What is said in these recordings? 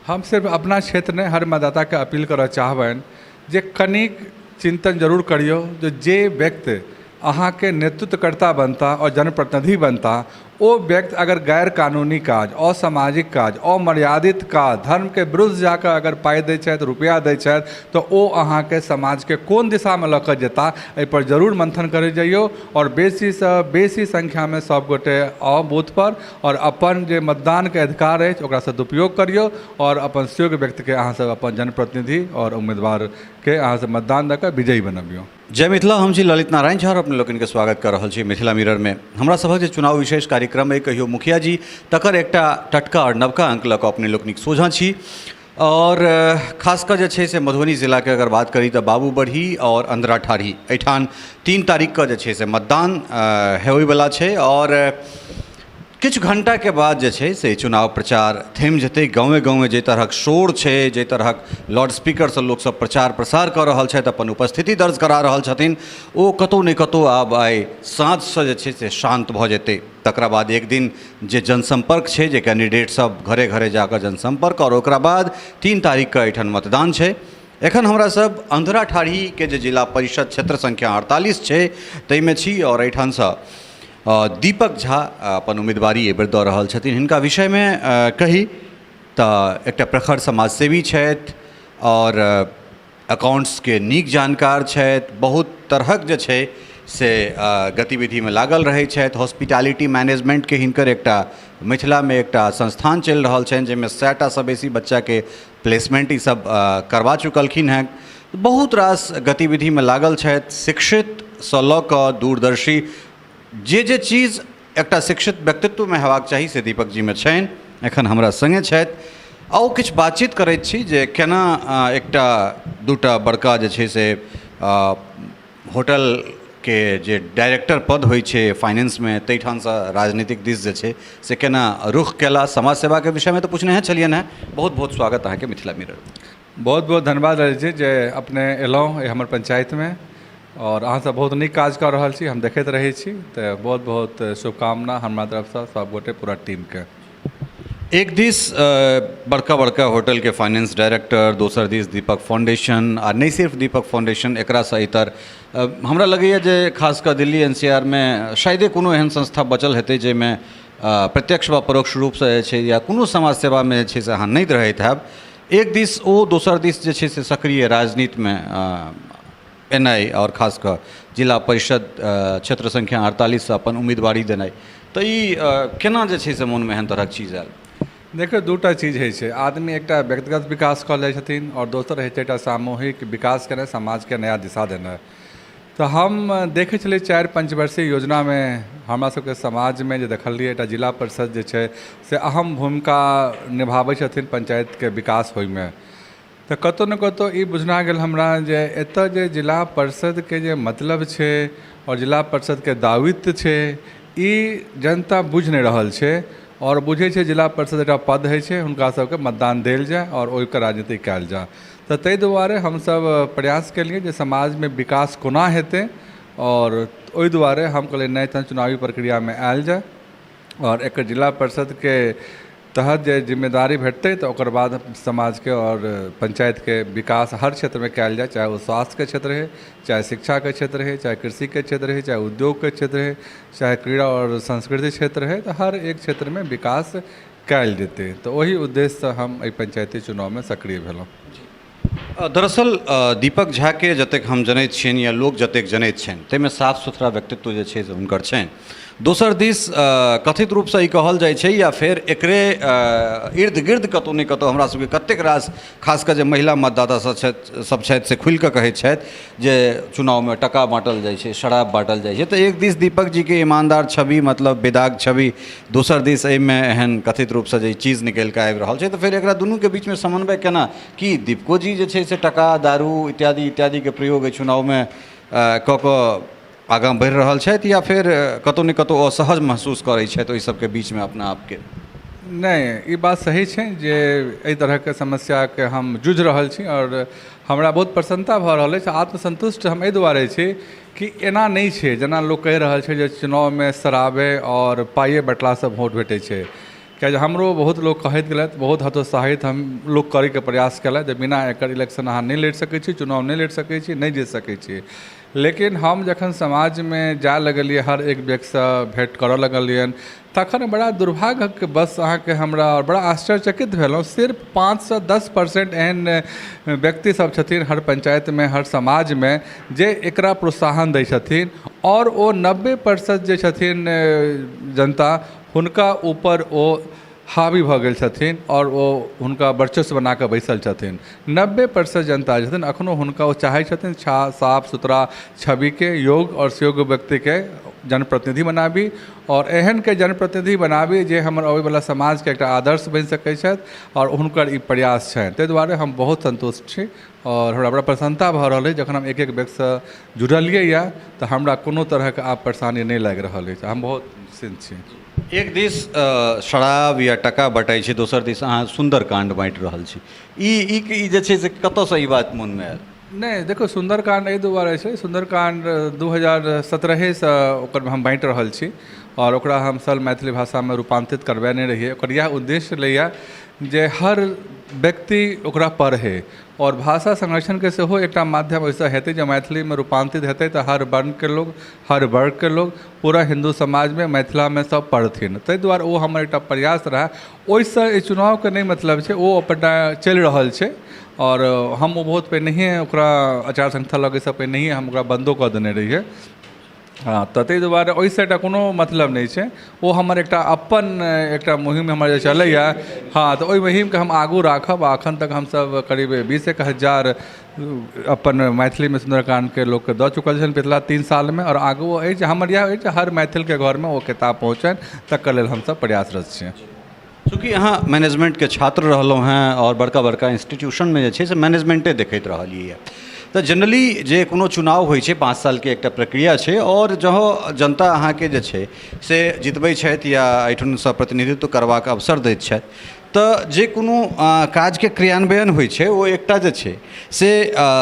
हम सिर्फ अपना क्षेत्र नहि, हर मतदाताके अपील करऽ चाहबनि जे कनिक चिन्तन जरूर करियौ जे जे व्यक्ति अहाँके नेतृत्वकर्ता बनता आओर जनप्रतिनिधि बनता, ओ व्यक्ति अगर गैर कानूनी काज, असामाजिक काज, अमर्यादित काज, धर्मके विरुद्ध जाकऽ अगर पाइ दै छथि, रुपैआ दै छथि, तऽ ओ अहाँके समाजके कोन दिशामे लऽ कऽ जेता, एहिपर जरूर मन्थन करै जइयौ आओर बेसीसँ बेसी संख्यामे सभगोटे आउ बूथपर आओर अपन जे मतदानके अधिकार अछि ओकरा सदुपयोग करियौ आओर अपन सुयोग्य व्यक्तिके अहाँसभ अपन जनप्रतिनिधि आओर उम्मीदवारके अहाँसभ मतदान दऽ कऽ विजयी बनबियौ। जय मिथिला, हम छी ललित नारायण झा और अपने लोकनिके स्वागत कऽ रहल छी मिथिला मिररमे। हमरा सभक जे चुनाव विशेष कार्यक्रम अइ कहियो मुखिया जी, तकर एकटा टटका आओर नवका अंक लऽ कऽ अपने लोकनिक सोझाँ छी। आओर खास कऽ जे छै से मधुबनी जिलाके अगर बात करी तऽ बाबूबरही आओर अंधराठाढ़ी एहिठाम 3 तारीखके जे छै से मतदान होइवला छै आओर किछु घण्टाके बाद जे छै से चुनाव प्रचार थमि जेतै। गाँवे गाँवे जाहि तरहक शोर छै, जाहि तरहक लाउडस्पीकरसँ लोकसभ प्रचार प्रसार कऽ रहल छथि, अपन उपस्थिति दर्ज करा रहल छथिन, ओ कतहु ने कतहु आब आइ साँझसँ जे छै से शान्त भऽ जेतै। तकरा बाद एक दिन जे जनसम्पर्क छै, जे कैंडिडेट सब घरे घरे जाकऽ जनसम्पर्क, आओर ओकरा बाद 3 तारीखके एहिठाम मतदान छै। एखन हमरा सब अंधराठाढ़ीके जे जिला परिषद क्षेत्र संख्या 48 छै ताहिमे छी आओर एहिठामसँ दीपक झा अपन उम्मीदवारी एहिबेर दऽ रहल छथिन। हिनका विषयमे कही तऽ एकटा प्रखर समाजसेवी छथि आओर अकाउंट्सके नीक जानकार छथि, बहुत तरहक जे छै से गतिविधिमे लागल रहै छथि। हॉस्पिटैलिटी मैनेजमेंटके हिनकर एकटा मिथिलामे एकटा संस्थान चलि रहल छनि जाहिमे 100टासँ बेसी बच्चाके प्लेसमेंट ई सब करबा चुकलखिन हेँ। बहुत रास गतिविधिमे लागल छथि। शिक्षितसँ लऽ कऽ दूरदर्शी जे जे चीज एकटा शिक्षित व्यक्तित्वमे हेबाक चाही से दीपक जीमे छनि। एखन हमरा सङ्गे छथि। आउ किछु बातचीत करैत छी जे केना एकटा दूटा बड़का जे छै से होटलके जे डायरेक्टर पद होइ छै फाइनेंसमे, ताहिठामसँ राजनीतिक दिस जे छै से केना रुख केला। समाज सेवाके विषयमे तऽ पुछनेहे छलियनि हेँ। बहुत बहुत स्वागत अहाँके मिथिला मिरर। बहुत बहुत धन्यवाद ललित जी जे अपने एलहुँ हमर पंचायतमे आओर अहाँसभ बहुत नीक काज कऽ रहल छी, हम देखैत रहै छी, तऽ बहुत बहुत शुभकामना हमरा तरफसँ सभगोटे पूरा टीमके। एक दिस बड़का बड़का होटलके फाइनेंस डायरेक्टर, दोसर दिस दीपक फाउंडेशन, आ नहि सिर्फ दीपक फाउंडेशन, एकरासँ इतर हमरा लगैए जे खास कऽ दिल्ली एन सी आर मे शायदे कोनो एहन संस्था बचल हेतै जाहिमे प्रत्यक्ष वा परोक्ष रूपसँ जे छै या कोनो समाज सेवामे जे छै से अहाँ नहि रहैत हैब। एक दिस ओ, दोसर दिस जे छै से सक्रिय राजनीतिमे एनाइ आओर खास कऽ जिला परिषद क्षेत्र संख्या 48सँ अपन उम्मीदवारी देनाइ, तऽ ई केना जे छै से मोनमे एहन तरहक चीज आयल? देखियौ, दूटा चीज होइ छै। आदमी एकटा व्यक्तिगत विकास कऽ लै छथिन आओर दोसर होइ छै एकटा सामूहिक विकास केनाइ, समाजके नया दिशा देनाइ। तऽ हम देखै छलियै 4 पंचवर्षीय योजनामे हमरा सबके समाजमे जे देखलियै एकटा जिला परिषद जे छै से अहम भूमिका निभाबै छथिन पंचायतके विकास होइमे। तऽ कतहु ने कतहु ई बुझना गेल हमरा जे एतऽ जे जिला परिषदके जे मतलब छै आओर जिला परिषदके दायित्व छै, ई जनता बुझि नहि रहल छै आओर बुझै छै जिला परिषद एकटा पद होइ छै, हुनका सबके मतदान देल जाय आओर ओहिके राजनीति कयल जाय। तऽ ताहि दुआरे हमसब प्रयास केलियै जे समाजमे विकास कोना हेतै आओर ओहि दुआरे हम कहलियै नहि, तहन चुनावी प्रक्रियामे आयल जाय आओर एकर जिला परिषदके तहत जे जिम्मेदारी भेटतै तऽ ओकर बाद समाजके आओर पंचायतके विकास हर क्षेत्रमे कयल जाय, चाहे ओ स्वास्थ्यके क्षेत्र होइ, चाहे शिक्षाके क्षेत्र होइ, चाहे कृषिके क्षेत्र होइ, चाहे उद्योगके क्षेत्र होइ, चाहे क्रीड़ा आओर संस्कृति क्षेत्र होइ, तऽ हर एक क्षेत्रमे विकास कयल जेतै। तऽ ओहि उद्देश्यसँ हम एहि पंचायती चुनावमे सक्रिय भेलहुँ। दरअसल दीपक झाके जतेक हम जनैत छियनि या लोक जतेक जनैत छनि ताहिमे साफ सुथरा व्यक्तित्व जे छै से हुनकर छनि। दोसर दिस कथित रूपसँ ई कहल जाइ छै या फेर एकरे इर्द गिर्द कतहु ने कतहु हमरा सबके कतेक रास खास कऽ जे महिला मतदाता सब छथि सब छथि से खुलिकऽ कहै छथि जे चुनावमे टका बाँटल जाइ छै, शराब बाँटल जाइ छै। तऽ एक दिस दीपक जीके ईमानदार छवि मतलब बेदाग छवि, दोसर दिस एहिमे एहन कथित रूपसँ जे चीज निकलि कऽ आबि रहल छै, तऽ फेर एकरा दुनूके बीचमे समन्वय केना की दीपको जी जे छै से टका दारू इत्यादि इत्यादिके प्रयोग एहि चुनावमे कऽ कऽ आगाँ बढ़ि रहल छथि या फेर कतहु ने कतहु असहज महसूस करै छथि ओहि सबके बीचमे अपना आपके? नहि, ई बात सही छै जे एहि तरहके समस्याके हम जूझि रहल छी आओर हमरा बहुत प्रसन्नता भऽ रहल अछि। आत्मसन्तुष्ट हम एहि दुआरे छी कि एना नहि छै जेना लोक कहि रहल छै जे चुनावमे शराबे आओर पाइए बँटलासँ वोट भेटै छै। किएक जे हमरो बहुत लोक कहैत गेलथि, बहुत हतोत्साहित हम लोक करैके प्रयास केलथि जे बिना एकर इलेक्शन अहाँ नहि लड़ि सकै छी, चुनाव नहि लड़ि सकै छी, नहि जीत सकै छी। लेकिन हम जखन समाजमे जाय लगलियै, हर एक व्यक्तिसँ भेँट करऽ लगलियनि, तखन बड़ा दुर्भाग्यके बस अहाँके हमरा बड़ा आश्चर्यचकित भेलहुँ। सिर्फ 5 सँ 10% एहन व्यक्ति सब छथिन हर पञ्चायतमे, हर समाजमे, जे एकरा प्रोत्साहन दै छथिन आओर ओ 90% जे छथिन जनता, हुनका ऊपर ओ हावी भऽ गेल छथिन आओर ओ हुनका वर्चस्व बनाकऽ बैसल छथिन। 90% जनता जे छथिन, अखनो हुनका ओ चाहै छथिन साफ सुथरा छविके योग्य आओर सुयोग्य व्यक्तिके जनप्रतिनिधि बनाबी आओर एहनके जनप्रतिनिधि बनाबी जे हमर अबैवला समाजके एकटा आदर्श बनि सकै छथि आओर हुनकर ई प्रयास छनि। ताहि दुआरे हम बहुत सन्तुष्ट छी आओर हमरा बड़ा प्रसन्नता भऽ रहल अछि। जखन हम एक एक व्यक्तिसँ जुड़लियै यऽ तऽ हमरा कोनो तरहके आब परेशानी नहि लागि रहल अछि। हम बहुत निश्चिन्त छी। एक दिस शराब या टका बँटाइ छै, दोसर दिस अहाँ सुन्दरकाण्ड बाँटि रहल छी। ई ई ई जे छै से कतऽसँ ई बात मोनमे आयल? नहि, देखियौ, सुन्दरकाण्ड एहि दुआरे छै, सुन्दरकाण्ड 2017सँ ओकर हम बाँटि रहल छी आओर ओकरा हम सरल मैथिली भाषामे रूपान्तरित करबेने रहियै। ओकर इएह उद्देश्य छलैए जे हर व्यक्ति ओकरा पढ़ै आओर भाषा संरक्षणके सेहो एकटा माध्यम ओहिसँ हेतै जे मैथिलीमे रूपान्तरित हेतै तऽ हर वर्णके लोक, हर वर्गके लोक, पूरा हिन्दू समाजमे, मिथिलामे सब पढ़थिन। ताहि दुआरे ओ हमर एकटा प्रयास रहए। ओहिसँ ई चुनावके नहि मतलब छै, ओ अपना चलि रहल छै आओर हम ओ बहुत पहिनहिए ओकरा आचार संहिता लगैसँ पहिनहिए हम ओकरा बन्दो कऽ देने रहियै। हँ, तऽ ताहि दुआरे ओहिसँ एकटा कोनो मतलब नहि छै। ओ हमर एकटा अपन एकटा मुहिम हमर जे चलैए, हँ, तऽ ओहि मुहिमके हम आगू राखब। आ एखन तक हमसभ करीब 20 एक हजार अपन मैथिलीमे सुन्दरकाण्डके लोकके दऽ चुकल छनि पिछला 3 सालमे। आओर आगुओ अछि, हमर इएह अछि, हर मैथिलके घरमे ओ किताब पहुँचनि, तकर लेल हमसभ प्रयासरत छी। चूँकि अहाँ मैनेजमेंटके छात्र रहलहुँ हेँ आओर बड़का बड़का इंस्टीट्यूशनमे जे छै से मैनेजमेंटे देखैत रहलियै, तऽ जनरली जे कोनो चुनाव होइ छै, 5 सालके एकटा प्रक्रिया छै आओर जँ जनता अहाँके जे छै से जितबै छथि या एहिठामसँ प्रतिनिधित्व करबाक अवसर दैत छथि, तऽ जे कोनो काजके क्रियान्वयन होइ छै, ओ एकटा जे छै से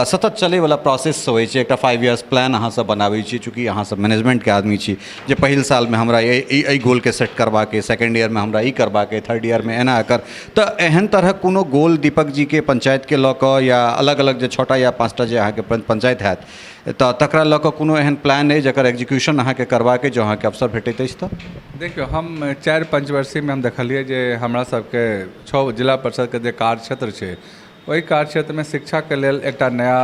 सतत चलैवला प्रोसेस होइ छै। एकटा 5 इयर्स प्लान अहाँसभ बनाबै छी। चूँकि अहाँसभ मैनेजमेंटके आदमी छी, जे पहिल सालमे हमरा एहि गोलके सेट करबाक अइ, सेकेंड ईयरमे हमरा ई करबाक अइ, थर्ड ईयरमे एना एकर, तऽ एहन तरहक कोनो गोल दीपक जीके पञ्चायतके लऽ कऽ या अलग अलग जे छओ टा या पाँचटा जे अहाँके पञ्चायत हैत, तऽ तकरा लऽ कऽ कोनो एहन प्लान अइ जकर एक्जीक्यूशन अहाँके करबाक अइ, जँ अहाँके अवसर भेटैत अछि तऽ? देखियौ, हम चारि पंचवर्षीमे हम देखलियै जे हमरा सबके छओ जिला परिषदके जे कार्य क्षेत्र छै, ओहि कार्य क्षेत्रमे शिक्षाके लेल एकटा नया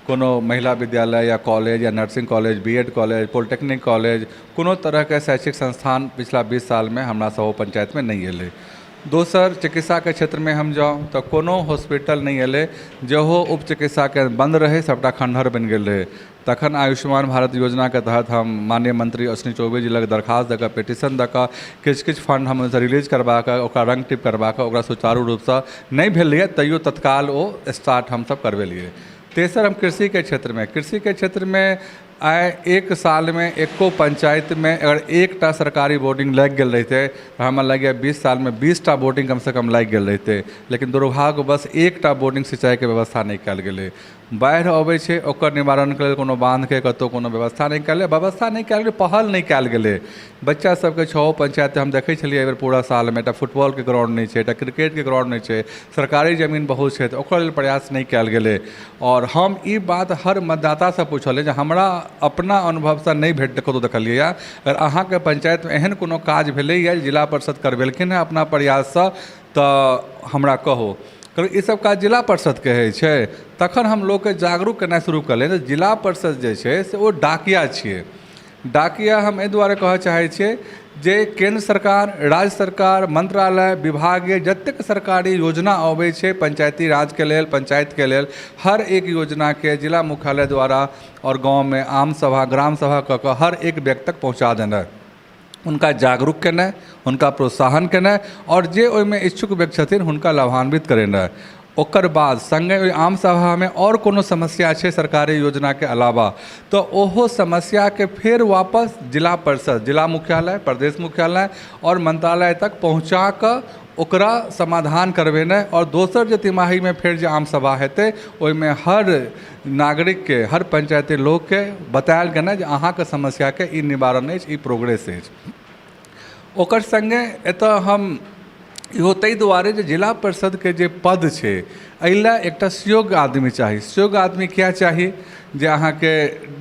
कोनो महिला विद्यालय या कॉलेज या nursing college, B Ed college, polytechnic college, कोनो तरहके शैक्षिक संस्थान पिछला 20 सालमे हमरा सब पञ्चायतमे नहि एलै। दोसर, चिकित्साके क्षेत्रमे हम जाउ तऽ कोनो हॉस्पिटल नहि एलै। जेहो उप चिकित्सा केन्द्र बन्द रहै, सबटा खण्डहर बनि गेल रहै। तखन आयुष्मान भारत योजनाके तहत हम माननीय मंत्री अश्विनी चौबे जी लग दरखास्त दऽ कऽ, पिटिशन दऽ कऽ, किछु किछु फण्ड हम ओहिसँ रिलीज करबा कऽ, ओकरा रङ्ग टिप करबा कऽ, ओकरा सुचारू रूपसँ नहि भेलैए तैयो तत्काल ओ स्टार्ट हमसभ करबेलियै। तेसर, हम कृषिके क्षेत्रमे, कृषिके क्षेत्रमे आइ एक सालमे एको पञ्चायतमे अगर एकटा सरकारी बोर्डिंग लागि गेल रहितै तऽ हमरा लगैए 20 सालमे 20टा बोर्डिंग कमसँ कम लागि गेल रहितै। लेकिन दुर्भाग्यवश एकटा बोर्डिंग सिंचाइके व्यवस्था नहि कयल गेलै। बाढ़ि अबै छै, ओकर निवारणके लेल कोनो बान्धके कतहु कोनो व्यवस्था नहि कयल गेलै। व्यवस्था नहि कयल गेलै, पहल नहि कयल गेलै। बच्चा सबके छओ पञ्चायत हम देखै छलियै, एहिबेर पूरा सालमे एकटा फुटबॉलके ग्राउंड नहि छै, एकटा क्रिकेटके ग्राउंड नहि छै। सरकारी जमीन बहुत छै तऽ ओकर लेल प्रयास नहि कयल गेलै। आओर हम ई बात हर मतदातासँ पुछलियै जे हमरा अपना अनुभवसँ नहि भेट कतहु देखलियै। अगर अहाँके पञ्चायतमे एहन कोनो काज भेलैए, जिला परिषद करबेलखिन हेँ अपना प्रयाससँ, तऽ हमरा कहू। कहलकै, ईसभ काज जिला परिषदके होइ छै। तखन हम लोकके जागरूक केनाइ शुरू केलियै जे जिला परिषद जे छै से ओ डाकिया छियै। डाकिया हम एहि दुआरे कहऽ चाहै छियै जे केन्द्र सरकार, राज्य सरकार, मंत्रालय, विभागीय जतेक सरकारी योजना अबै छै पंचायती राजके लेल, पंचायतके लेल, हर एक योजनाके जिला मुख्यालय द्वारा आओर गाँवमे आम सभा, ग्राम सभा कऽ कऽ हर एक व्यक्ति तक पहुँचा देनाइ, हुनका जागरूक केनाइ, हुनका प्रोत्साहन केनाइ आओर जे ओहिमे इच्छुक व्यक्ति छथिन, हुनका लाभान्वित करेनाइ। ओकर बाद सङ्गे ओहि आम सभामे आओर कोनो समस्या छै सरकारी योजनाके अलावा, तऽ ओहो समस्याके फेर वापस जिला परिषद, जिला मुख्यालय, प्रदेश मुख्यालय आओर मंत्रालय तक पहुँचा कऽ ओकरा समाधान करबेनाइ। आओर दोसर जे तिमाहीमे फेर जे आम सभा हेतै, ओहिमे हर नागरिकके, हर पंचायती लोकके बतायल गेनाइ जे अहाँके समस्याके ई निवारण अछि, ई प्रोग्रेस अछि। ओकर सङ्गे एतऽ हम इहो ताहि दुआरे जे जिला परिषदके जे पद छै एहि लए एकटा सुयोग्य आदमी चाही। सुयोग्य आदमी किया चाही? जे अहाँके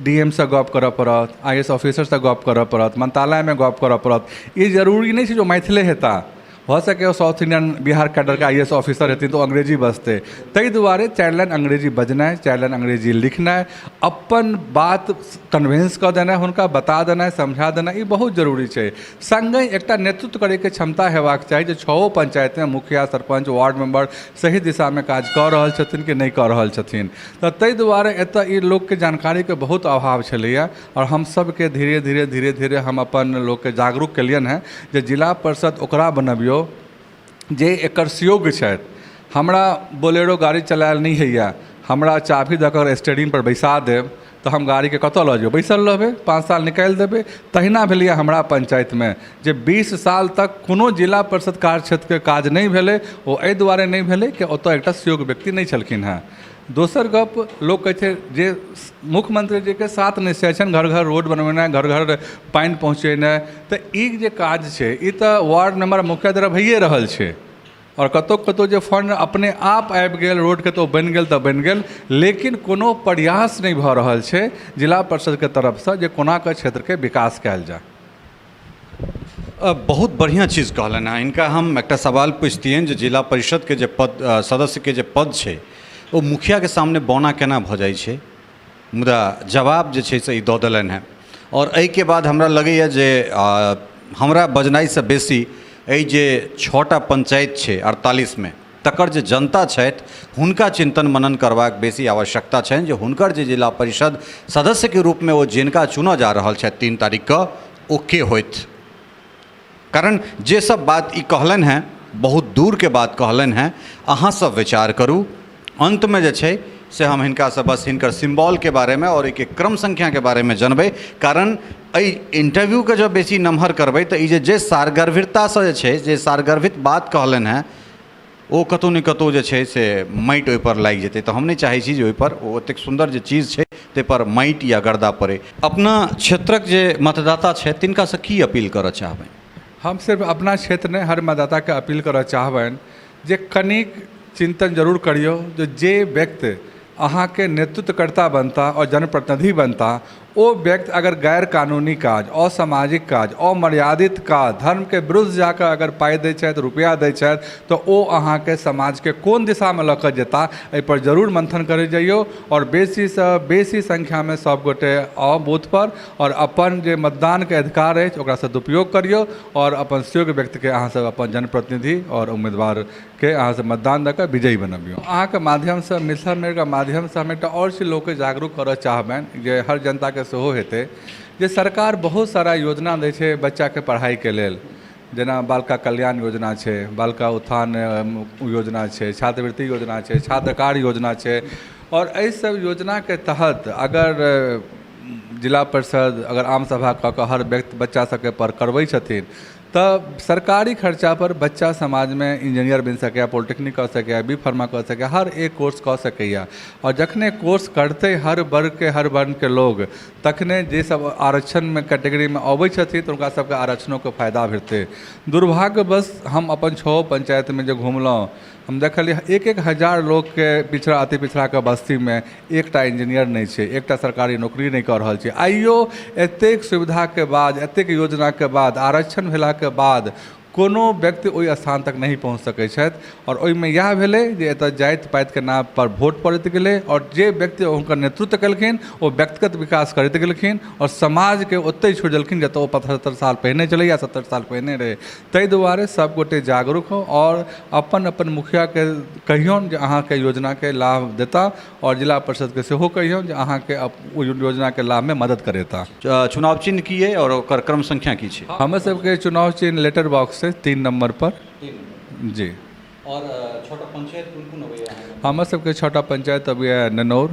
डी एम सँ गप करऽ पड़त, I S ऑफिसरसँ गप करऽ पड़त, मंत्रालयमे गप करऽ पड़त। ई जरूरी नहि छै जे ओ मैथिले हेता, भऽ सकैए ओ साउथ इंडियन बिहार कैडरके I S officer हेथिन तऽ ओ अंग्रेजी बजतै। ताहि दुआरे 4 लाइन अंग्रेजी बजनाइ, 4 लाइन अंग्रेजी लिखनाइ, अपन बात कन्विन्स कऽ देनाइ, हुनका बता देनाइ, समझा देनाइ, ई बहुत जरूरी छै। सङ्गहि एकटा नेतृत्व करैके क्षमता हेबाक चाही जे छओ पञ्चायतमे मुखिया, सरपञ्च, वार्ड मेम्बर सही दिशामे काज कऽ रहल छथिन कि नहि कऽ रहल छथिन। तऽ ताहि दुआरे एतऽ ई लोकके जानकारीके बहुत अभाव छलैए आओर हम सबके धीरे धीरे धीरे धीरे हम अपन लोकके जागरूक केलियनि हेँ जे जिला परिषद ओकरा बनबियौ जे एकर सुयोग्य छथि। हमरा बोलेरो गाड़ी चलायल नहि होइए, हमरा चाभी दऽ कऽ स्टेयरिंगपर बैसा देब तऽ हम गाड़ीके कतऽ लऽ जेबै? बैसल रहबै, 5 साल निकालि देबै। तहिना भेलैए हमरा पञ्चायतमे जे 20 साल तक कोनो जिला परिषद कार्य क्षेत्रके काज नहि भेलै। ओ एहि दुआरे नहि भेलै कि ओतऽ एकटा सुयोग्य व्यक्ति नहि छलखिन हेँ। दोसर गप, लोक कहै छै जे मुख्यमंत्रीजीके 7 निश्चय छनि, घर घर रोड बनबेनाइ, घर घर पानि पहुँचेनाइ, तऽ ई जे काज छै ई तऽ वार्ड मेम्बर मुखिया द्वारा भइए रहल छै आओर कतहु कतहु जे फण्ड अपने आप आबि गेल रोडके तऽ ओ बनि गेल तऽ बनि गेल, लेकिन कोनो प्रयास नहि भऽ रहल छै जिला परिषदके तरफसँ जे कोनाकऽ क्षेत्रके विकास कयल जाय। बहुत बढ़िआँ चीज कहलनि हेँ। हिनका हम एकटा सवाल पुछतियनि जे जिला परिषदके जे पद, सदस्यके जे पद छै ओ मुखियाके सामने बौना केना भऽ जाइ छै? मुदा जवाब जे छै से ई दऽ देलनि हेँ। आओर एहिके बाद हमरा लगैए जे हमरा बजनाइसँ बेसी एहि जे 6टा पञ्चायत छै 48मे तकर जे जनता छथि हुनका चिन्तन मनन करबाक बेसी आवश्यकता छनि जे हुनकर जे जिला परिषद सदस्यके रूपमे ओ जिनका चुनऽ जा रहल छथि 3 तारीखके ओ के होथि। कारण जे सब बात ई कहलनि हेँ बहुत दूरके बात कहलनि हेँ। अहाँ सब विचार करू। अन्तमे जे छै से हम हिनकासँ बस हिनकर सिम्बॉलके बारेमे आओर एहिके क्रम संख्याके बारेमे जनबै, कारण एहि इंटरव्यूके जँ बेसी नमहर करबै तऽ ई जे सारगर्भिततासँ जे छै जे सारगर्भित बात कहलनि हेँ ओ कतहु ने कतहु जे छै से माटि ओहिपर लागि जेतै। तऽ हम नहि चाहै छी जे ओहिपर ओ ओतेक सुन्दर जे चीज छै ताहिपर माटि या गर्दा पड़ै। अपना क्षेत्रक जे मतदाता छथि तिनकासँ की अपील करऽ चाहबै? हम सिर्फ अपना क्षेत्र नहि, हर मतदाताके अपील करऽ चाहबनि जे कनिक चिन्तन जरूर करियौ जे जे व्यक्ति अहाँके नेतृत्वकर्ता बनता आओर जनप्रतिनिधि बनता ओ व्यक्ति अगर गैर कानूनी काज, असामाजिक काज, अमर्यादित काज, धर्मके विरुद्ध जाकऽ अगर पाइ दै छथि, रुपैआ दै छथि, तऽ ओ अहाँके समाजके कोन दिशामे लऽ कऽ जेता, एहिपर जरूर मन्थन करै जइयौ आओर बेसीसँ बेसी संख्यामे सभगोटे आउ बूथपर आओर अपन जे मतदानके अधिकार अछि ओकरा सदुपयोग करियौ आओर अपन सुयोग्य व्यक्तिके अहाँसभ अपन जनप्रतिनिधि आओर उम्मीदवारके अहाँसभ मतदान दऽ कऽ विजयी बनबियौ। अहाँके माध्यमसँ, मिथिला मिररके माध्यमसँ हम एकटा आओर चीज लोकके जागरूक करऽ चाहबनि जे हर जनताके सेहो हेतै जे सरकार बहुत सारा योजना दै छै बच्चाके पढ़ाइके लेल, जेना बालिका कल्याण योजना छै, बालिका उत्थान योजना छै, छात्रवृत्ति योजना छै, छात्र कार्य योजना छै आओर एहि सब योजनाके तहत अगर जिला परिषद अगर आम सभा कऽ कऽ हर व्यक्ति बच्चा सबके पर करबै छथिन तऽ सरकारी खर्चापर बच्चा समाजमे इंजीनियर बनि सकैए, पॉलिटेक्निक कऽ सकैए, बी फार्मा कऽ सकैए, हर एक कोर्स कऽ सकैए। आओर जखने कोर्स करतै हर वर्गके हर वर्णके लोग तखने जे सब आरक्षणमे कैटेगरीमे अबै छथिन तऽ हुनका सबके आरक्षणोके फायदा भेटतै। दुर्भाग्यवश हम अपन छओ पञ्चायतमे जे घुमलहुँ हम देखलियै 1-1 हजार लोकके पिछड़ा अति पिछड़ाके बस्तीमे एकटा इंजीनियर नहि छै, एकटा सरकारी नौकरी नहि कऽ रहल छै। आइयो एतेक सुविधाके बाद, एतेक योजनाके बाद, आरक्षण भेलाके बाद कोनो व्यक्ति ओहि स्थान तक नहि पहुँच सकै छथि। आओर ओहिमे इएह भेलै जे एतऽ जाति पातिके नामपर वोट पड़ैत गेलै आओर जे व्यक्ति हुनकर नेतृत्व केलखिन ओ व्यक्तिगत विकास करैत गेलखिन आओर समाजके ओतहि छोड़ि देलखिन जतऽ ओ 75 साल पहिने छलै या 70 साल पहिने रहै। ताहि दुआरे सभगोटे जागरूक होउ आओर अपन अपन मुखियाके कहियौन जे अहाँके योजनाके लाभ देता आओर जिला परिषदके सेहो कहियौन जे अहाँके ओहि योजनाके लाभमे मदद करेता। चुनाव चिन्ह की अइ आओर ओकर क्रम संख्या की छै? हमर सबके चुनाव चिन्ह लेटर बॉक्स छै 3 नम्बर पर। जी। आओर 6टा पंचायत कोन कोन अबैया अहाँके? हमर सबके 6टा पंचायत अबैया ननौर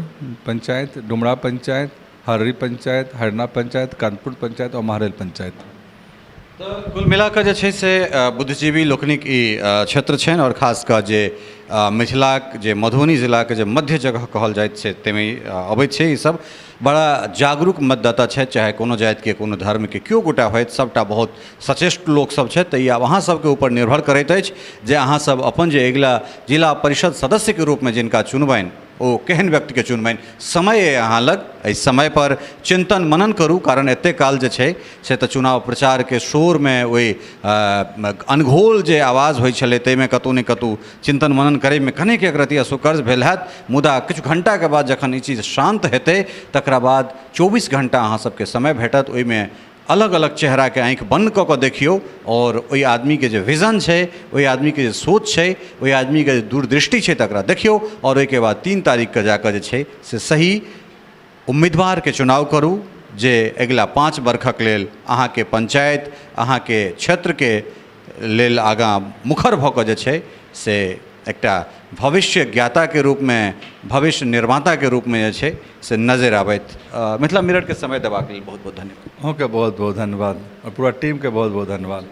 पंचायत, डुमरा पंचायत, हररी पंचायत, हरना पंचायत, कानपुर पंचायत आओर महरैल पंचायत। तऽ कुल मिला कऽ जे छै से बुद्धिजीवी लोकनिक ई क्षेत्र छनि आओर खास कऽ जे मिथिलाक जे मधुबनी जिलाके जे मध्य जगह कहल जाइत छै ताहिमे अबैत छै ईसभ। बड़ा जागरूक मतदाता छथि, चाहे कोनो जातिके कोनो धर्मके केओ गोटा होथि, सभटा बहुत सचेष्ट लोकसभ छथि। तऽ ई आब अहाँ सभके ऊपर निर्भर करैत अछि जे अहाँसभ अपन जे अगिला जिला परिषद सदस्यके रूपमे जिनका चुनबनि ओ केहन व्यक्तिके चुनबनि। समय अइ अहाँ लग, एहि समयपर चिन्तन मनन करू, कारण एतेक काल जे छै से तऽ चुनाव प्रचारके शोरमे ओहि अनघोल जे आवाज होइ छलै ताहिमे कतहु ने कतहु चिन्तन मनन करैमे कनेक एक रत्ती असौकर्य भेल हैत। मुदा किछु घण्टाके बाद जखन ई चीज शान्त हेतै तकरा बाद 24 घण्टा अहाँ सबके समय भेटत, ओहिमे अलग अलग चेहराके आँखि बन्द कऽ कऽ देखियौ आओर ओहि आदमीके जे विजन छै, ओहि आदमीके जे सोच छै, ओहि आदमीके जे दूरदृष्टि छै तकरा देखियौ आओर ओहिके बाद 3 तारीखके जाकऽ जे छै से सही उम्मीदवारके चुनाव करू जे अगिला 5 बरखक लेल अहाँके पंचायत, अहाँके क्षेत्रके लेल आगाँ मुखर भऽ कऽ जे छै से एकटा भविष्य ज्ञाताके रूपमे, भविष्य निर्माताके रूपमे जे छै से नजरि आबथि। मिथिला मिररके समय देबाक लेल बहुत बहुत धन्यवाद। अहूँके बहुत बहुत धन्यवाद आओर पूरा टीमके बहुत बहुत धन्यवाद।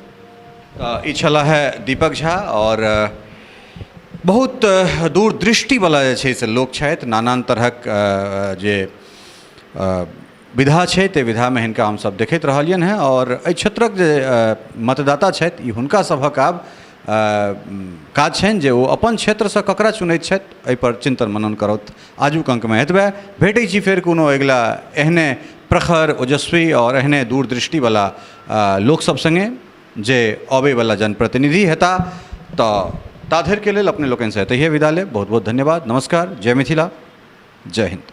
तऽ ई छलाह है दीपक झा आओर बहुत दूरदृष्टिवला जे छै से लोक छथि। नानान तरहक जे विधा छै ताहि विधामे हिनका हमसभ देखैत रहलियनि हेँ आओर एहि क्षेत्रक जे मतदाता छथि ई हुनका सभक आब काज छनि जे ओ अपन क्षेत्रसँ ककरा चुनैत छथि एहिपर चिन्तन मनन करथि। आजुक अङ्कमे एतबे, भेटै छी फेर कोनो अगिला एहने प्रखर ओजस्वी आओर एहने दूरदृष्टिवला लोकसभ सङ्गे जे अबैवला जनप्रतिनिधि हेताह। तऽ ताधरिके लेल अपने लोकनिसँ एतहिए विदा लेब। बहुत बहुत धन्यवाद, नमस्कार, जय मिथिला, जय हिन्द।